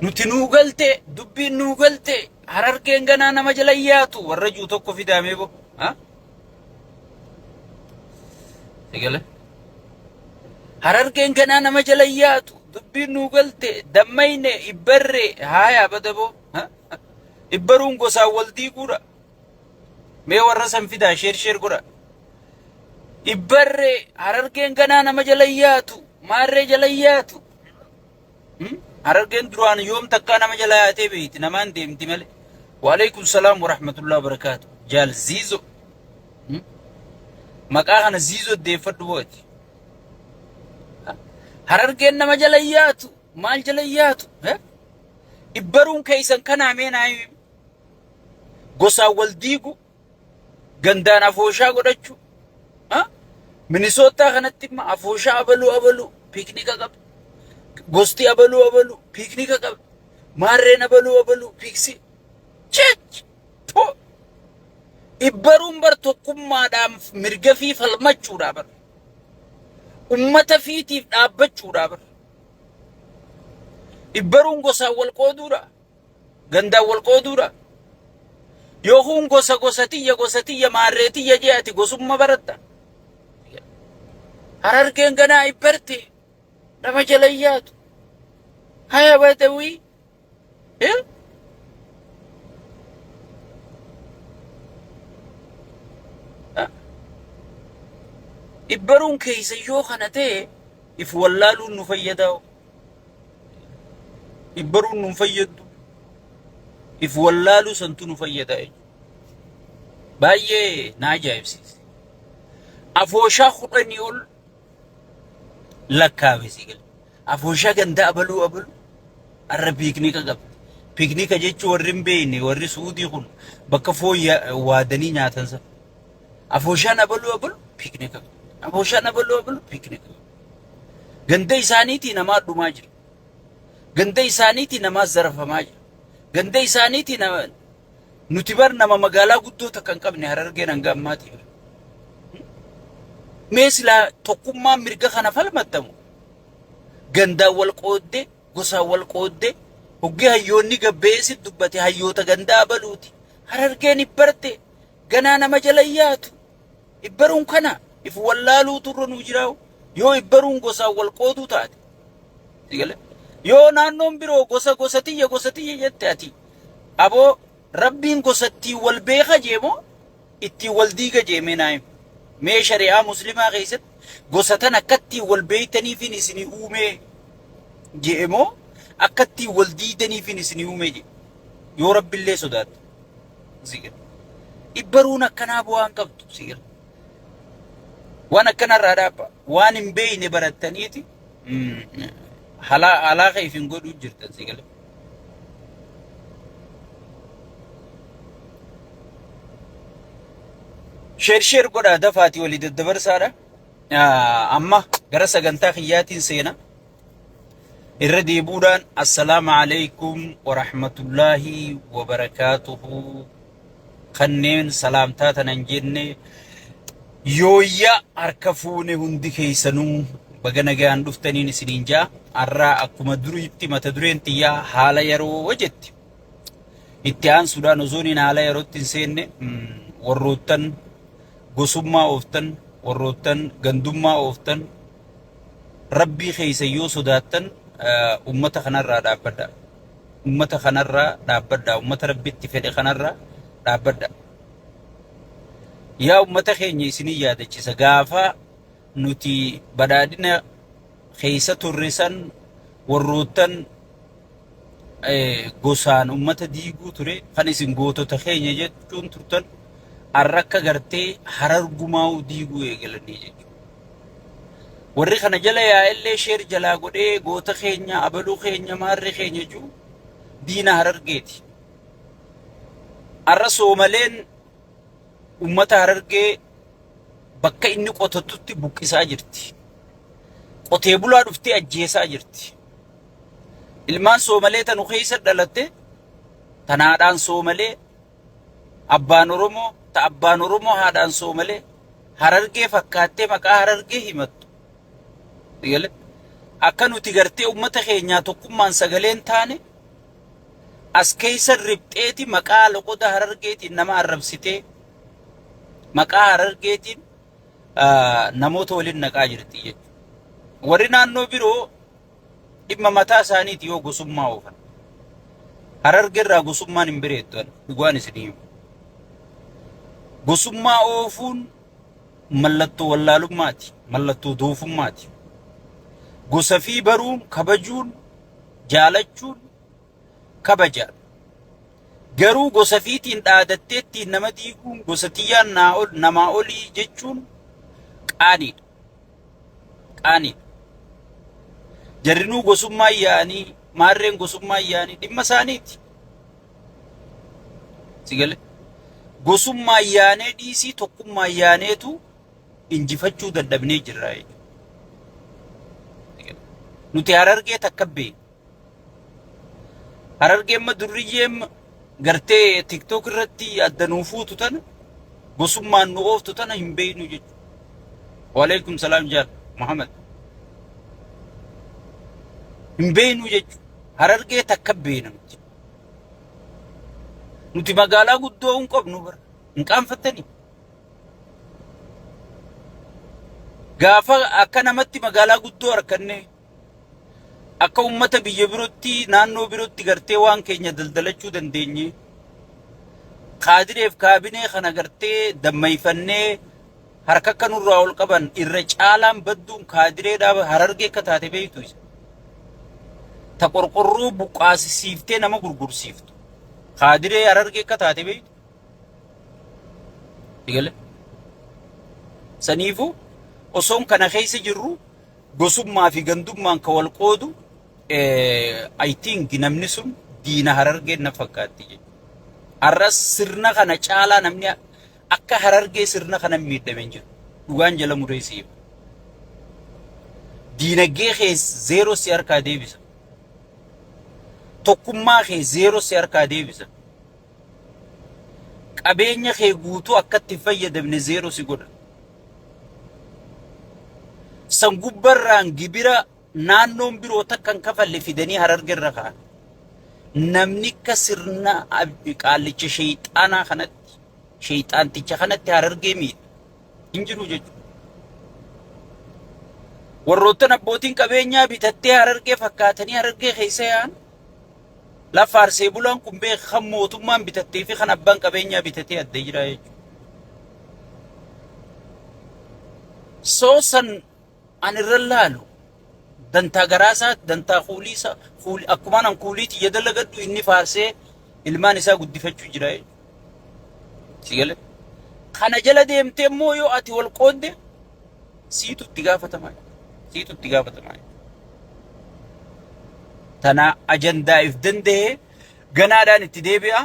Nuti nuu galte dubbiin nuu galte harargeen ganaa nama jala hin yaatu warra juu tokko fidaamee bo. Ha? Sigale. Harargeen ganaa nama jala hin yaatu dubbiin nuu galte dammayne ibbarre haaya badaboo. Ha? Ibbaruun gosaan wal diiguudha. Mee warra san fidaa sheer sheer godha. Ibbarre harargeen ganaa nama jala hin yaatu maarree jala hin yaatu. Harargeen duraan yoom takkaa nama jala yaatee beeyti namaan deemti malee. Waalaikum salaam warahmatullahi wabarakaatu. Jaal Ziizo. Maqaa kana Ziizo deeffadhu booti. Harargeen nama jala hin yaatu. Maal jala hin yaatu? Ibbaruun keessan kanaa mee naa himi. Gosaan wal diigu. Gandaan afooshaa godhachuu. Minisootaa kanatti immoo afooshaa abaluu abaluu piiknika qabdi. Gosti abaluu abaluu piiknika qabdi. Maarreen abaluu abaluu piiksi. Chech! Po! Ibbaruun bar tokkummaadhaan mirga fi falmachuudhaa bar. Ummata fiitiif dhaabbachuudhaa bar. Ibbaruun gosaan wal qooduudha. Gandaan wal qooduudha. Yookuun gosa gosa tiyya gosa tiyya maarree tiyya jee ati gosumma baratta. Harargeen ganaa ibbarte nama jala hin yaatu. Haya badawii. Eh? Ibbaruun keessa yoo kana ta'e if wallaaluun nu fayyadaa. Ibbaruun nu fayyaddu. If wallaaluu santu nu fayyada jechuudha. Baay'ee na ajaa'ibsiise. Afooshaa 10 ol lakkaawe si gala. Afooshaa ganda abaluu abaluu har'a piiknika qabdi. Piiknika jechuun warri hin beekne warri Suudii kun bakka foon waadanii nyaatan sana. Afooshaan abaluu abaluu piiknika qabdi. Afooshaan abaluu abaluu piiknika qabdi. Ganda isaaniitii namaa dhumaa jira. Ganda isaaniitii namaa zarafamaa jira. Ganda isaaniitii nama nuti bar nama magaalaa guddoo takka hin qabne Harargeen hanga ammaatii bar. Mee silaa tokkummaan mirga kana falmattamu gandaan wal qooddee gosaan wal qooddee hoggii hayyoonni gabbeessi si dubbate hayyoota gandaa abaluuti. Harargeen ibbarte ganaa nama jala hin yaatu. Ibbaruun kana if wallaaluutu irra nuu jiraa'u. Yoo ibbaruun gosaan wal qooduu taate. Si galee? Yoo naannoon biroo gosa gosa tiyya gosa tiyya jette ati aboo rabbiin gosa ittiin wal beeka jee moo ittiin wal diiga jee mee naa himi. Mee shari'aa muslimaa keessatti gosa tan akka ittiin wal beeytaniifin isinii uumee jee moo akka ittiin wal diidaniifin isinii uumee jee. Yoo rabbillee sodaatte. Si gala. Ibbaruun akkanaa bu'aa hin qabdu si gala. Waan akkanarraa dhaabba. Waan hin beeyne barattaniiti halaa keef hin godhuu jirtan si gala. Sheer sheer godhaa dafaatii walii daddabarsaadha. Amma gara sagantaa kiyyaatiin seena. Irra deebuudhaan assalaamu alaikum warahmatullaahi wabarakaatuhu kanneen salaamtaa tana hin jenne yooyya harka fuune hundi keessanuu baga nagaan dhuftaniin isiniin ja'a. Har'aa akkuma duriitti mata dureen tiyyaa haala yeroo jetti. Itti aansuudhaan osoon hin haala yerootti hin seenne warroottan gosummaa ooftan warroottan gandummaa ooftan Rabbii keessan yoo sodaattan ummata kanarraa dhaabbadhaa. Ummata kanarraa dhaabbadhaa. Ummata Rabbitti fedhe kanarraa dhaabbadhaa. Yaa ummata keenya isinii yaadachisa gaafa nuti badhaadhina keessa turre san warroottan gosaan ummata diiguu ture kan isin gootota keenya jechuun turtan har'a akka gartee harargumaa'uu diiguu eegalanii jechuudha. Warri kana jala yaa'ellee sheer jalaa godhee goota keenya abaluu keenya maarree keenya jiru diina harargeeti. Har'a soomaleen ummata harargee bakka inni qotatutti buqqisaa jirti. Qotee bulaa dhuftee ajjeesaa jirti. Ilmaan soomalee tanu keessa dhalatte tan haadhaan soomalee Abbaan Oromoo ta abbaan Oromoo haadhaan Soomalee Harargee fakkaattee maqaa Harargee himattu. Sigale? Akka nuti gartee uummata keenyaa tokkummaan sagaleen taane As keessa ribxeeti maqaa loqoda Harargeetiin nama arrabsitee, maqaa Harargeetiin namoota waliin naqaa jirti jechuudha. Warri naannoo biroo dhimma mataa isaaniiti yoo gosummaa oofan. Harargeerraa gosummaan hin bareeddu, ani dhugaan isinii himu. Gosummaa oofuun mallattoo wallaalummaati, mallattoo doofummaati. Gosa fi baruun, kabajuun, jaalachuun kabaja. Garuu gosa fiitiin dhaadattee ittiin nama diiguun, gosa tiyyaan naa ol, namaa olii jechuun qaaniidha. Qaaniidha. Jarrinuu gosummaa yaa'anii, maarreen gosummaa yaa'anii dhimma isaaniiti. Si galee? Gosummaa yaanee dhiisii, tokkummaa yaaneetu injifachuu dadhabnee jirra jechuudha. Nuti Harargee takka beekna. Harargee amma durriyyeen gartee TikTok irratti adda nuu fuutu tana, gosummaan nu ooftu tana hin beeknu jechuudha. Waalaikum salaam jaal Muhammad. Hin beeknu jechuudha. Harargee takka beekna nuti. Nuti magaalaa guddoo hin qabnu bara. Hin qaanfattanii? Gaafa akka namatti magaalaa guddoo harkanne, akka ummata biyya birootti, naannoo birootti gartee waan keenya daldalachuu dandeenye, kaadireef kaabinee kana gartee dammayfannee harka akka nurraa ol qaban. Irra caalaan badduun kaadireedhaa Harargee akka taate beektu isa. Ta qorqorroo buqqaasisiiftee nama gurgursiiftu. Kaadiree Harargee akka taate beektu. Eegale. Saniifuu osoon kana keessa jirru gosummaa fi gandummaan ka wal qoodu, I think namni sun diina Harargeen na fakkaatti jechuudha. Har'as sirna kana caalaa namni akka Harargee sirna kana miidhame hin jiru. Dhugaan jala muree siif. Diinagdee kee zeeroo si harkaa deebisa. Tokkummaa kee zeeroo si harkaa deebisa. Qabeenya kee guutuu akka itti hin fayyadamne zeeroo si godha. San gubbarraan gibira naannoon biroo takka hin kafalle fidanii Hararge irra kaa'an. Namni akka sirna qaallicha sheeyxaanaa kanatti, sheeyxaanticha kanatti Harargee miidha hin jiru jechuudha. Warroottan abbootiin qabeenyaa bitattee Harargee fakkaatanii Harargee keessa yaa'an, lafa faarsee bulaan kun beeka, kan mootummaan bitattee fi kan abbaan qabeenyaa bitatee adda jira jechuudha. Soo san an irra laalu dantaa garaasaa, dantaa kuulii isaa, akkumaan an kuulii tiyya dalagadhu inni faarsee ilmaan isaa guddifachuu jira jechuudha. Si galee? Kana jala deemtee immoo yoo ati wal qoodde siitu itti gaafatamaa. Siitu itti gaafatamaa. Tana ajandaa if danda'ee ganaadhaan itti deebi'a.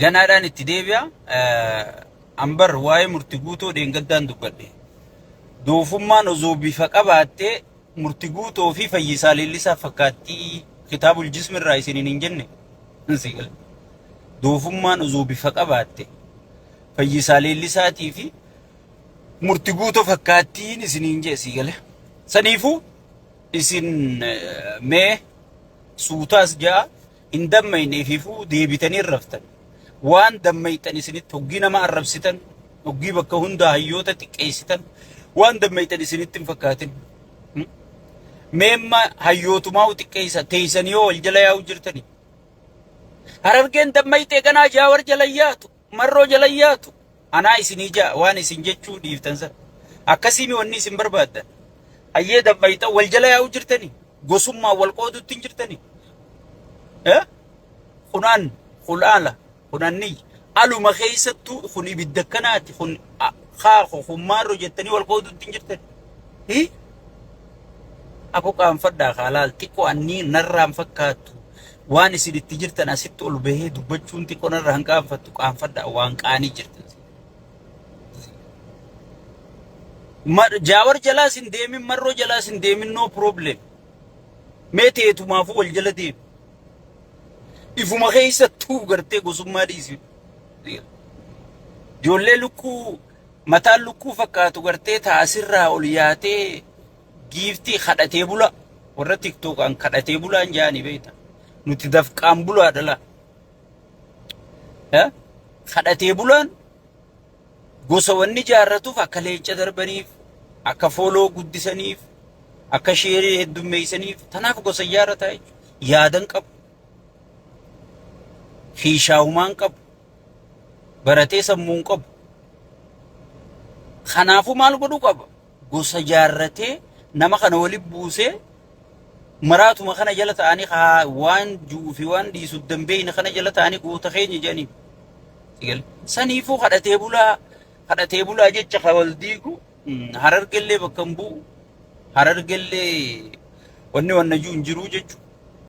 Ganaadhaan itti deebi'a. Ambar waa'ee Murti Guutoo dheengaddaan dubbadhe. Doofummaan osoo bifa qabaattee Murti Guutoo fi Fayyisaa Leellisaa fakkaattii kitaabul jismirraa isiniin hin jenne. Doofummaan osoo bifa qabaatte Fayyisaa Leellisaatii fi Murti Guutoo fakkaattiin isiniin jee, sii gale. Saniifuu isin mee suutaas ja'a hin dammayne, ifiifuu deebitanii raftan. Waan dammayxan isinitti, hoggii nama arrabsitan, hoggii bakka hundaa hayyoota xiqqeessitan, waan dammayxan isinitti hin fakkaatin. Meemma hayyootumaa xiqqeessa teessanii yoo wal jala yaa'u jirtanii. Harargeen dammayxee ganaa Jaawar jala yaatu, Marroo jala yaatu. Anaa isinii ja'a waan isin jechuu dhiiftan sana. Akkasiimi wanni isin barbaaddan. Hayyee dammayxan wal jala yaa'u jirtanii. Gosummaan wal qoodutti hin jirtanii. Kunaan kulaala kunanni aluma keessattuu kun ibidda akkanaati, kun kaako, kun maarro jettanii wal qoodutti hin jirtanii. Abo qaanfadhaa kaalaal xiqqoo annii narraan fakkaattu, waan isin itti jirtan asitti ol bahee dubbachuun xiqqoo narraa hin qaanfattu. Qaanfadhaa, waan qaanii jirtan. Jaawar jalaas hin deemin, Marroo jalaas hin deemin, no problem. Mee teetumaafuu wal jala deemi. Ifuma keessattuu gartee gosummaa dhiisi. Ijoollee lukkuu mataan lukkuu fakkaatu gartee taasirraa ol yaatee giiftii kadhatee bula. Warra tiktookaan kadhatee bulaan jaanii beekta. Nuti dafqaan bulaa dhala. Kadhatee bulaan gosa wanni jaarratuuf akka leenca darbaniif, akka fooloo guddisaniif, akka sheerii heddummeessaniif tanaaf gosa ijaarrataa jechuudha. Yaadan qabu. Hiishaahumaan qabu. Baratee sammuun qabu. Kanaafuu maal godhuu qaba? Gosa jaarratee nama kana walitti buusee maraatuma kana jala ta'anii haa waan ji'uu fi waan dhiisu dambeeyne kana jala ta'anii goota keenya jedhanii. Saniifuu kadhatee bulaa kadhatee bulaa jecha ka wal diigu harargellee bakka hin bu'u harargellee wanni wanna jiru hin jiru jechuudha.